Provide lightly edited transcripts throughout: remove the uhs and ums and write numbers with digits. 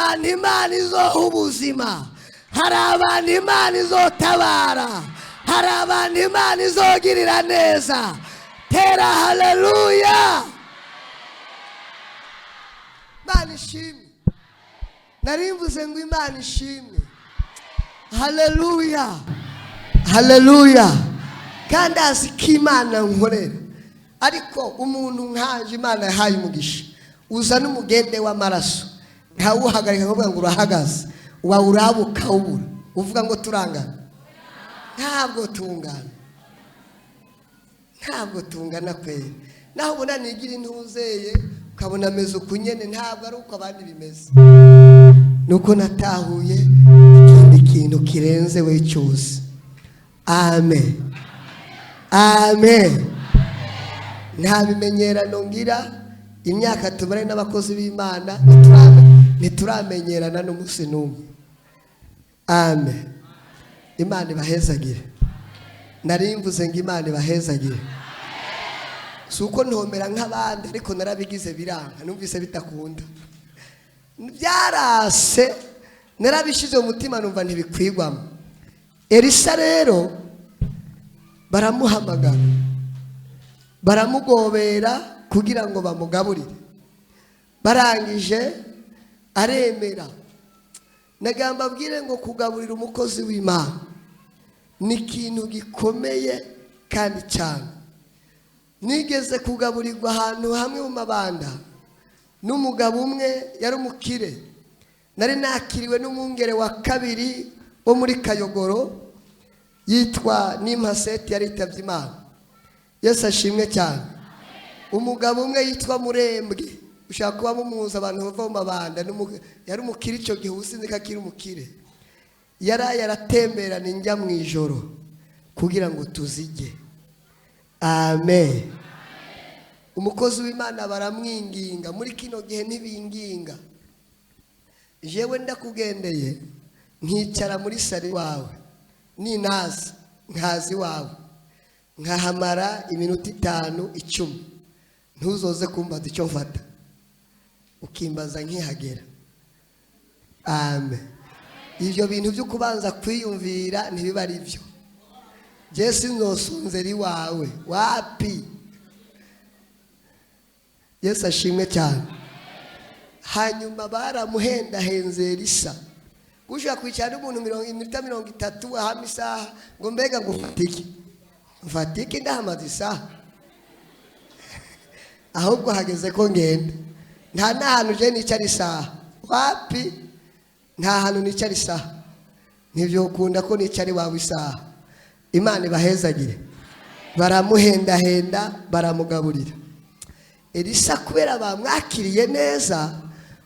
Abantu Imana izoha ubuzima, hari abantu Imana izotabara, hari abantu Imana izogirira neza. Tera haleluya! Imana ishimwe. Nari mvuze ngo Imana ishimwe. Haleluya, haleluya. Kandi azi ko Imana nkorera, ariko umuntu nkanje Imana yahaye umugisha uzana umugende w'amaraso, ntawuhagarika ngo ngo urahagaze, wawuraba ukawubura, uvuga ngo turangana. Ntabwo tungana, ntabwo tungana kwera. Naho ubona nigira intuzeye ukabona ameze ukunyene, ntabwo ari uko abandi bimeze. Nuko natahuye ikindi kintu kirenze we cyose. Amen, amen. Nta bimenyerano ngira, imyaka tumare n'abakozi b'Imana ntituramenyerana n'umunsi n'umwe. Amen. Imana ibahezagire. Nari mvuze ngo Imana ibahezagire. Si uko ntomera nk'abandi, ariko narabigize biranga, numvise bitakunda, byarase, narabishyize mu mutima, numva ntibikwigwamo. Elisa rero baramuhamagara, baramugobera kugira ngo bamugaburire. Barangije aremera. Nagamba abwire ngo kugaburira umukozi w'Imana ni ikintu gikomeye kandi cyane. Nigeze kugaburirwa ahantu hamwe mu mabanda n'umugabo umwe yari umukire. Nari nakiriwe n'umwungere wa kabiri wo muri Kayogoro yitwa Nimpaseti, yaritabye Imana. Yesu ashimwe cyane. Umugabo umwe yitwa Murembwe, ushaka kuba mumuzi, abantu bava mu mabanda, yari umukire icyo gihe, ubu sinzi ko akiri umukire. Yari yaratemberana injya mu ijoro kugira ngo tuzige. Amen. Umukozi w'Imana baramwinginga, muri kino gihe ntibinginga. Jewe ndakugendeye nkicara muri sari wawe, ninaza nkazi wawe, nkahamara iminota 5 10, ntuzoze kumbaza icyo mfata, ukimbaza nkihagera. Amen. Ibyo bintu byo kubanza kwiyumvira ntibiba ari byo. Je sinzosonzera iwawe wapi. Yesu ashimwe cyane. Hanyuma baramuhendahenze Elisa. Ushaka kwicara n'umuntu iminota 30 ahama isaha, ngo mbega ngo mfatike mfatike, ndahamaze isaha, ahubwo hageze ko ngenda. Nta n'ahantu je nicara isaha wapi, nta hantu nicara isaha, ntibyokunda ko nicara iwawe isaha. Imana ibahezagire. Baramuhendahenda, baramugaburira. Elisa kubera bamwakiriye neza,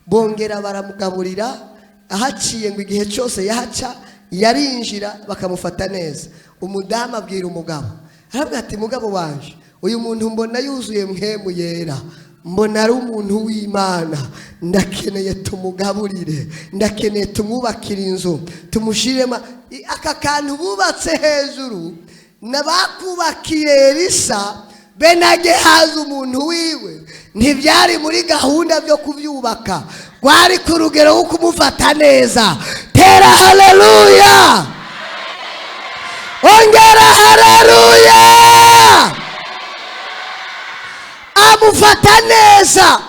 bongera baramugaburira. Ahaciye ngo igihe cyose yahaca yarinjira bakamufata neza. Umudamu abwira umugabo, aravuga ati mugabo wanje, uyu muntu mbona yuzuye mpemu yera, mbona ari umuntu w'Imana, ndakeneye tumugaburire, ndakeneye tumwubakire inzu, tumushiremo aka kantu bubatse hejuru. Nabakubakiye Elisa Benagehazi umuntu wiwe, ntibyari muri gahunda byo kubyubaka, rwari ku rugero rwo kumufata neza. Tera haleluya, ongera haleluya. Amufata neza,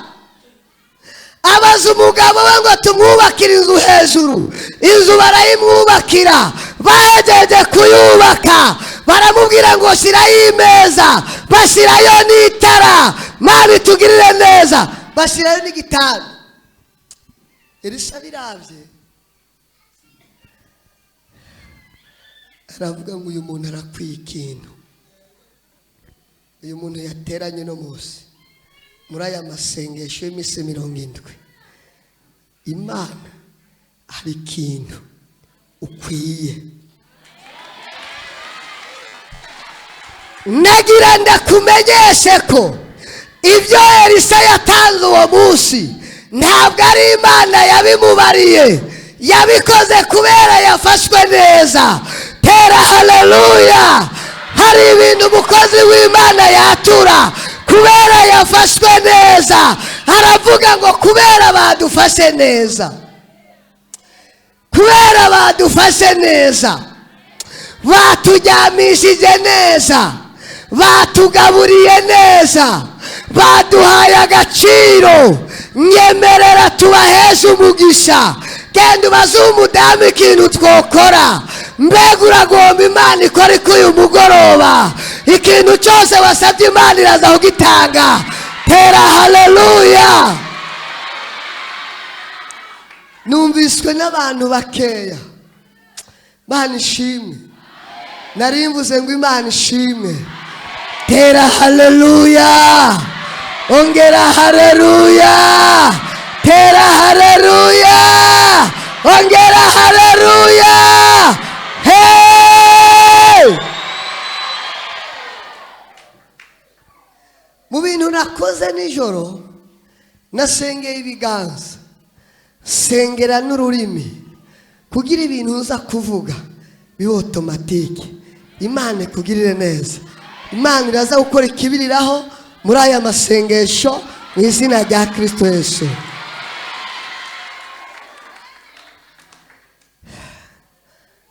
abaza umugabo we ngo tumwubakire inzu hejuru. Inzu barayimwubakira, bahejeje kuyubaka baramubwira ngo shyirayo imeza, bashyirayo n'itara, Mana itugirire neza, bashyirayo n'igitanda. Elisa biravye aravuga ngo uyu muntu arakwiye ikintu, uyu muntu yateranye no munsi muri aya masengesho y'iminsi 70, Imana hari ikintu ukwiye. Nagira ndakumenyeshe ko ibyo Elisa yatanze uwo munsi ntabwo ari Imana yabimubariye, yabikoze kubera yafashwe neza. Tera haleluya. Hari ibintu umukozi w'Imana yatura kubera yafashwe neza, aravuga ngo kubera badufashe neza. Kubera badufashe neza, baturyamishije neza, batugaburiye neza, baduhaye agaciro, nyemerera tubaheshe umugisha. Genda ubaze umudamu ikintu twokora. Mbega uragomba Imana ikora iki uyu mugoroba? Ikintu cyose wasabye Imana iraza kugitanga. Tera haleluya. Numviswe n'abantu bakeya. Imana ishimwe. Nari mvuze ngo Imana ishimwe. Tera haleluya. Ongera haleluya. Tera haleluya. Ongera haleluya. Hey! Mu bintu nakoze nijoro, nasengeye ibiganza, sengera n'ururimi, kugira ibintu nza kuvuga bibe automatique. Imana ikugirire neza. Imana iraza gukora ikibiriraho muri aya masengesho mu izina rya Kristo Yesu.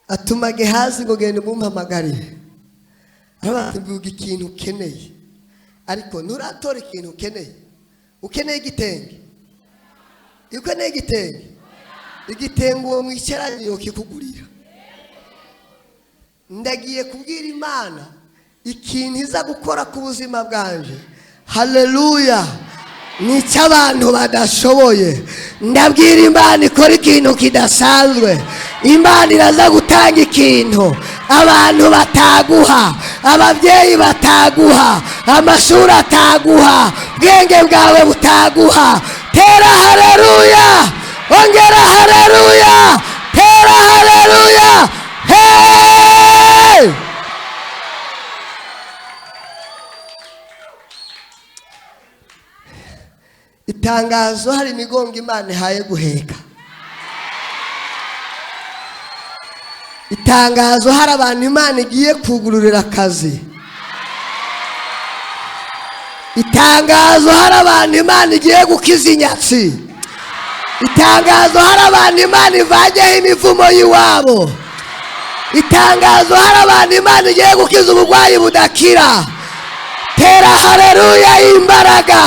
Atuma Gehazi ngo genda umumpamagarire. Aravuga ikintu ukeneye, ariko nturatora ikintu ukeneye. Ukeneye igitenge, ukeneye igitenge, igitenge uwo mwicaranye kikugurira. Ndagiye kubwira Imana ikintu iza gukora ku buzima bwanje. Haleluya. Nicyo abantu badashoboye. Ndabwira Imana ikora ikintu kidasanzwe. Imana iraza gutanga ikintu abantu bataguha, ababyeyi bataguha, amashuri ataguha, ubwenge bwawe butaguha. Tera haleluya. Ongera haleluya. Tera haleluya. Hey! Itangazo, hari imigongo Imana ihaye guheka. Itangazo, hari abantu Imana igiye kugururira akazi. Itangazo, hari abantu Imana igiye gukiza inyatsi. Itangazo, hari abantu Imana ivanyeho imivumo y'iwabo. Itangazo, hari abantu Imana igiye gukiza uburwayi budakira. Tera haleluya imbaraga.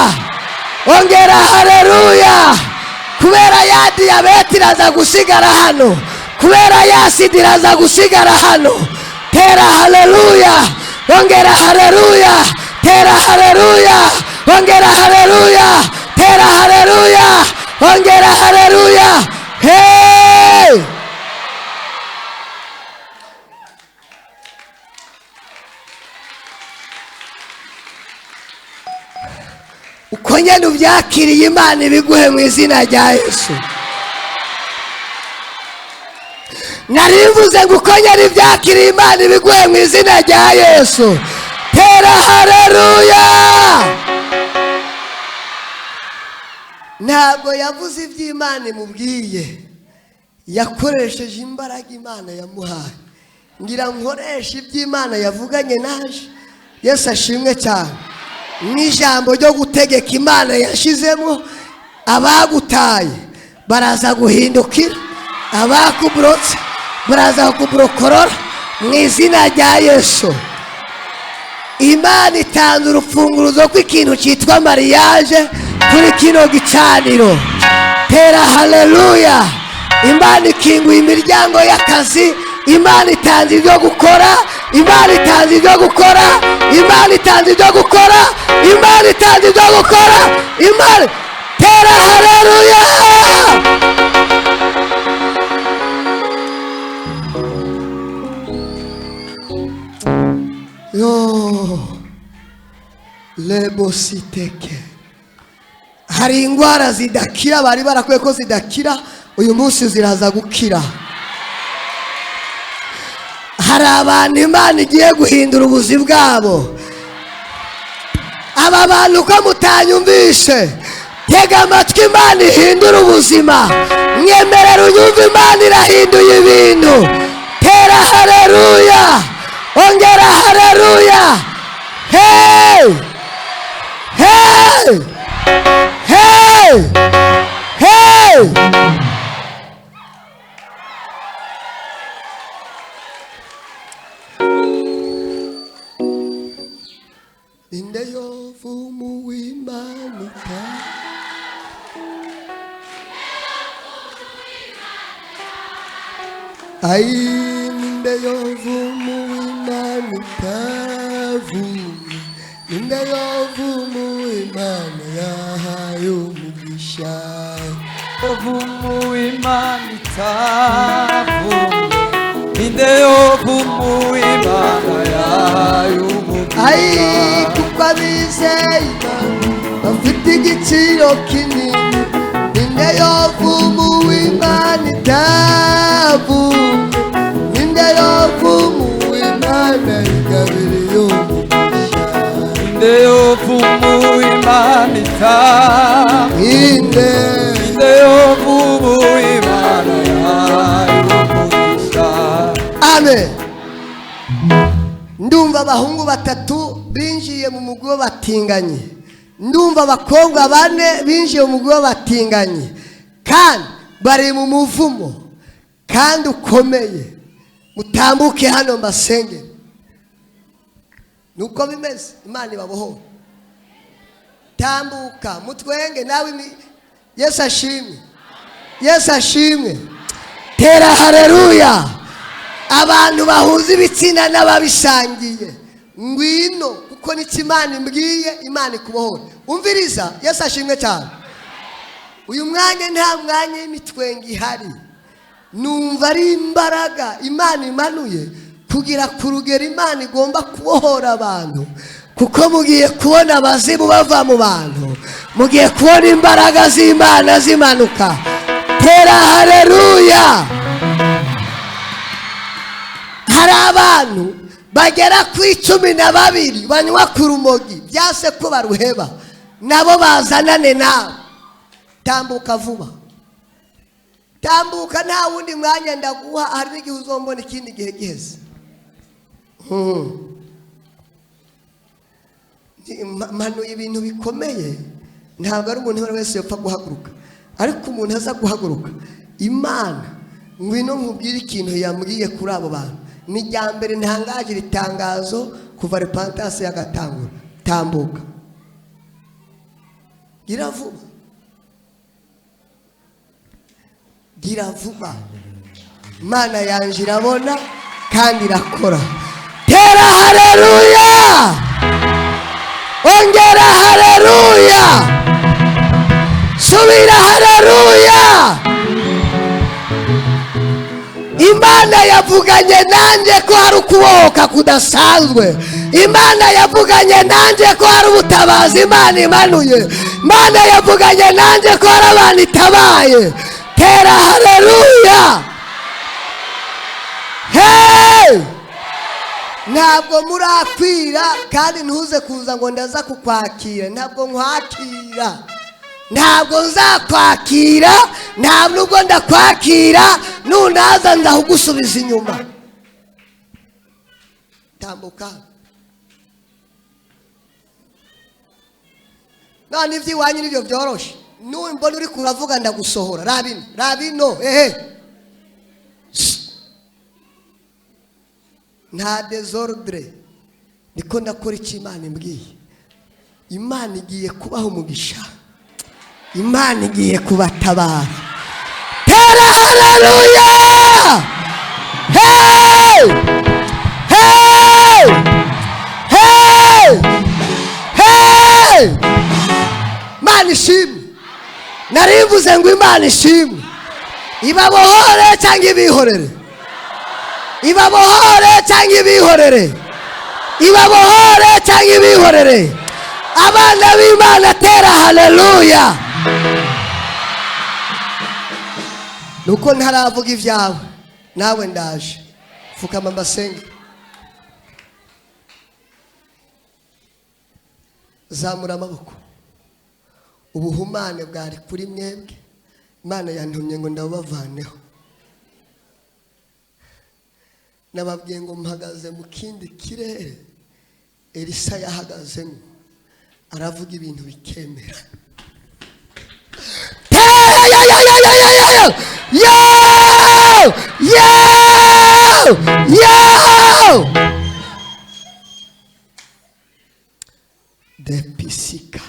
Ongera haleluya. Kubera ya diyabete iraza gusigara hano, kubera ya sida iraza gusigara hano. Tera haleluya. Ongera haleluya. Tera haleluya. Ongera haleluya. Tera haleluya. Ongera haleluya. Hey! Uko nyene ubyakiriye Imana ibiguhe mu izina rya Yesu. Narivuze ngo uko nyene ubyakiriye Imana ibiguhe mu izina rya Yesu. Tera haleluya. Ntabwo yavuze iby'Imana imubwiye, yakoresheje imbaraga Imana yamuhaye. Ngira nkoreshe iby'Imana yavuganye naje. Yesu ashimwe cyane. N'ijambo ryo gutegeka Imana yashizemo, abagutaye baraza guhindukira, abakuburotse baraza kuburokorora mu izina rya Yesu. Imana itanze urufunguzo rw'ikintu cyitwa mariage kuri kino gicaniro. Tera haleluya. Imana ikinguye imiryango y'akazi. Imana itanze ibyo gukora. Imana itanze ibyo gukora. Imana itanze ibyo gukora. Imana itanze ibyo gukora. Imana. Tera haleluya. Yo lebositeke. Hari ingwara zidakira bari barakwiye ko zidakira, uyu munsi ziraza gukira. Hari abantu Imana igiye guhindura ubuzi bwabo. Aba bantu ko mutanyumvishe, tega amatwi, Imana ihindura ubuzima. Mwemerera unyumve, Imana irahinduye ibintu. Tera haleluya. Ongera haleluya. Hey! Hey! Hey! Hey! Ninde yovumu w'imanuka. Ai, ninde yovumu w'imanuka vumye. Ninde yovumu w'Imana yahaye umugisha. Yovumu w'Imana itavumye. Ninde yovumu w'Imana yahaye umugisha. Ai, kuko abizeye Imana bafite igiciro kinini. Ninde yovumu w'Imana itavumye. Ninde yovumu w'Imana igabiriye umugisha. Ninde yovumu w'Imana itavumye. Ninde Ninde yovumu w'Imana yahaye umugisha. Amen. Ndumva abahungu batatu binjiye mu mugwi w'abatinganyi. Ndumva abakobwa bane binjiye mu mugwi w'abatinganyi. Kandi bari mu muvumo kandi ukomeye. Mutambuke hano mbasenge. Nuko bimeze, Imana ibabohora. Tambuka mutwenge nawe Yesu ashimwe. Yesu ashimwe. Tera haleluya. Abantu bahuza ibitsina n'ababisangiye, ngwino kuko nicyo Imana imbwiye, Imana ikubohora. Umviriza, Yesu ashimwe cyane. Uyu mwanya nta mwanya w'imitwenge ihari. Numva ari imbaraga Imana imanuye kugira ku rugero Imana igomba kubohora abantu, kuko mugiye kubona abazimu bava mu bantu, mugiye kubona imbaraga z'Imana zimanuka. Tera haleluya. Hari abantu bagera ku 12 banywa ku rumogi byase ko baruheba, nabo bazanane nawe. Tambuka vuba, tambuka, nta wundi mwanya ndaguha. Hari n'igihe uzombona ikindi gihe giheze. Manuye ibintu bikomeye. Ntabwo ari umuntu wese yapfa guhaguruka, ariko umuntu aza guhaguruka. Imana ngwino nkubwire ikintu yambwiye kuri abo bantu. Ni irya mbere ntangaje iri tangazo kuva repentance yagatangura. Tambuka, gira vuba, gira vuba. Imana yanje irabona kandi irakora. Tera haleluya, ongera haleluya, subira haleluya. Imana yavuganye nanjye ko hari ukubohoka kudasanzwe. Imana yavuganye nanjye ko hari ubutabazi Imana imanuye. Imana yavuganye nanjye ko hari abantu itabaye. Tera haleluya. Hey! Ntabwo murakwira kandi ntuze kuza ngo ndaza kukwakira. Ntabwo nkwakira, ntabwo nzakwakira, nta nubwo ndakwakira. Nunaza ndahugusubiza inyuma. Tambuka. None iby'iwanyu nibyo byoroshe. Numbona uri kuravuga ndagusohora. Rabino, rabino, ehe. Nta desordre. Niko ndakora icyo Imana imbwiye. Imana igiye kubaha umugisha. Imana igiye kubatabara. Tera haleluya. Hey! Hey! Hey! Hey! Imana ishimwe. Narivuze ngo Imana ishimwe. Ibabohore cyangwa ibihorere. Ibabohore cyangwa ibihorere. Ibabohore cyangwa ibihorere. Abana b'Imana tera haleluya. Nuko ntaravuga ibyawe nawe ndaje. Fukama mbasenge. Zamura amaboko. Ubuhumane bwari kuri mwebwe, Imana yantumye ngo ndabavaneho. Nababwiye ngo mpagaze mu kindi kirere Elisa yahagazemo, aravuga ibintu bikemera. Yo! Yo! Yo! De pisika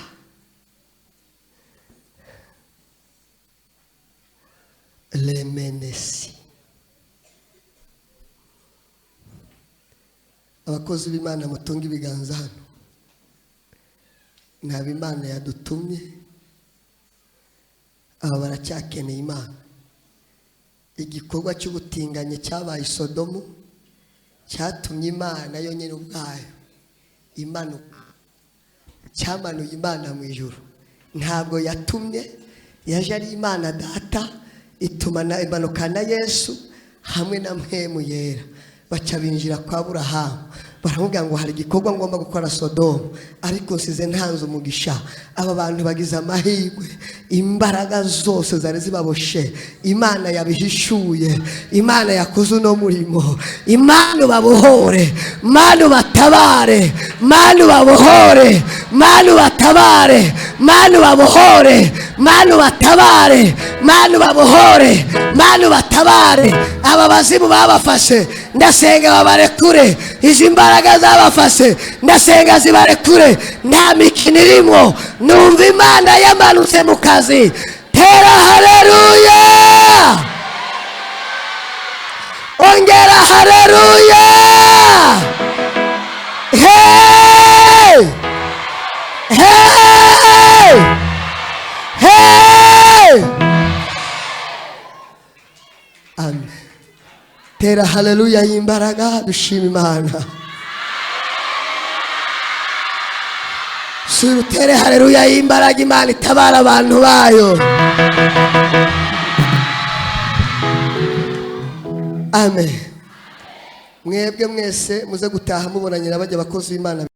lemenesi. Abakozi b'Imana mutunga ibiganza hano, ntabwo Imana yadutumye, aba baracyakeneye Imana. Igikorwa cy'ubutinganyi cyabaye i Sodomu cyatumye Imana yonyine ubwayo imanuka, cyamanuye Imana mu ijuru. Ntabwo yatumye, yaje ari Imana Data, itumana imanuka na Yesu hamwe na Mpwemu Yera, baca binjira kwa Aburahamu, baramubwira ngo hari igikorwa ngomba gukora Sodomu, ariko nsize ntanze umugisha. Aba bantu bagize amahirwe, imbaraga zose zari zibaboshe Imana yabihishuye, Imana yakoze uno murimo. Imana babohore, Imana batabare, Imana babohore, Imana batabare, Imana babohore, Imana batabare, Imana babohore, Imana batabare. Aba bazimu babafashe, ndasenga babarekure. Izi mbaraga zabafashe, ndasenga zibarekure. Nta mikino irimo, numva Imana yamanutse mu kazi. Tera haleluya, ongera haleluya. Hey! Hey! Hey! Amen. Tera haleluya y'imbaraga, dushima Imana. Sura utere haleluya y'imbaraga, Imana itabara abantu bayo. Amen. Mwebwe mwese muze gutaha mubonanye n'abajya abakozi b'Imana.